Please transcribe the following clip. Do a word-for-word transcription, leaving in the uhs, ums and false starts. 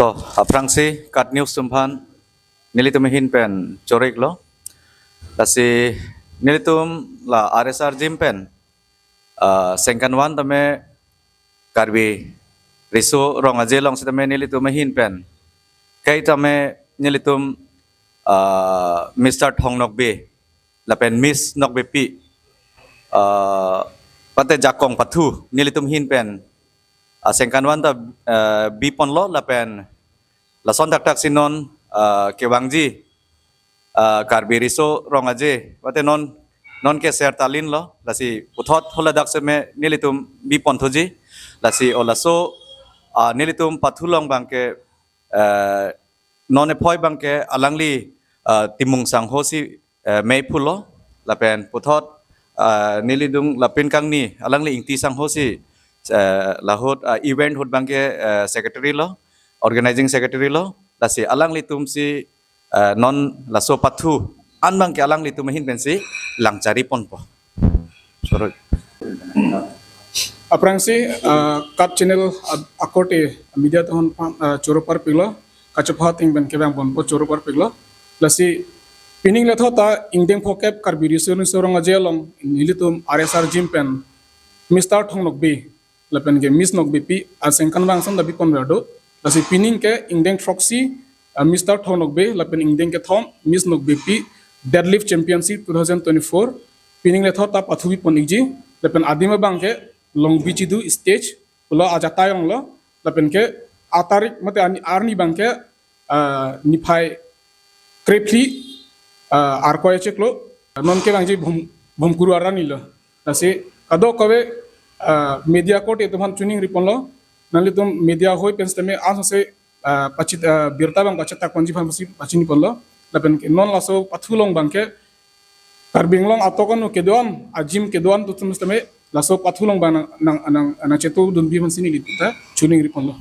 To, aphrangsi KAT News atum aphan nelitum ahin pen choro-iklo. Lasi nelitum la R S R Gym pen, ah, Sengkanvan tame Karbi Riso Rong Aje along sitame nelitum ahin pen, kai tame nelitum, ah, Mister Thong Nokbe lapen Miss Nokbepi, ah, pate jakong pathu nelitum ahin pen, ah, Sengkanvan ta, ah, biponlo lapen lason thakthak si non, ah, kevangji, ah, Karbi Riso Rong Aje pate non, non ke Ser Talin lo, lasi puthot holadak seme nelitum biponthuji. Lasi o laso, ah, nelitum pathu along abangke, ah, non ephoi abangke alangli, ah, Timung Sangho si, ah, mei phulo, lapen puthot, ah, neli adung lapin kangni alangli Ingti Sangho si, ah, lahut, ah, event ahut abangke, ah, secretary lo, organizing secretary lo, lasi alanglitum si, ah, non laso pathu an abangke alanglitum ahin pensi lang chari ponpo. Choro-ik. Aphrangsi, ah, KAT channel a-, akorte media atum aphan, ah, choro parpiklo, kachepha atheng pen kevang ponpo, choro parpiklo. Lasi pining lethot ta ingdeng phokep Karbi Riso Nimso Rong Aje along nelitum R S R Gym pen Mister Thong Nokbe lapen ke Miss Nokbepi, ah, Sengkanvan ason ta bipon verdo. Lasi pining ke ingdeng throksi, ah, Mister Thong Nokbe lapen ingdeng kethom Miss Nokbepi Deadlift Championship two thousand twenty-four, pining lethot ta pathu bipon-ikji. Lapen adim abangke Longbi Chidu stage pulo ajat ayong lo, lapen ke atarik mate ani arni abangke, ah, niphai krephli, ah, Arkoi achiklo, non kevangji Bhom-, Bhomkuru arni lo. Lasi kadokave, ah, media akorte atum aphan choningri ponlo, nanglitum media ahoi pen sitame ansose, ah, pachit, ah, birta abang pachitak ponji aphansi pachini ponlo. Lapen ke non laso pathu along abangke Karbi Anglong atok anu kedo-an, a-gym kedo-an atum sitame laso pathu along abang nang, nang, nang, nangchetongdunji aphansi neli ta choningri ponlo.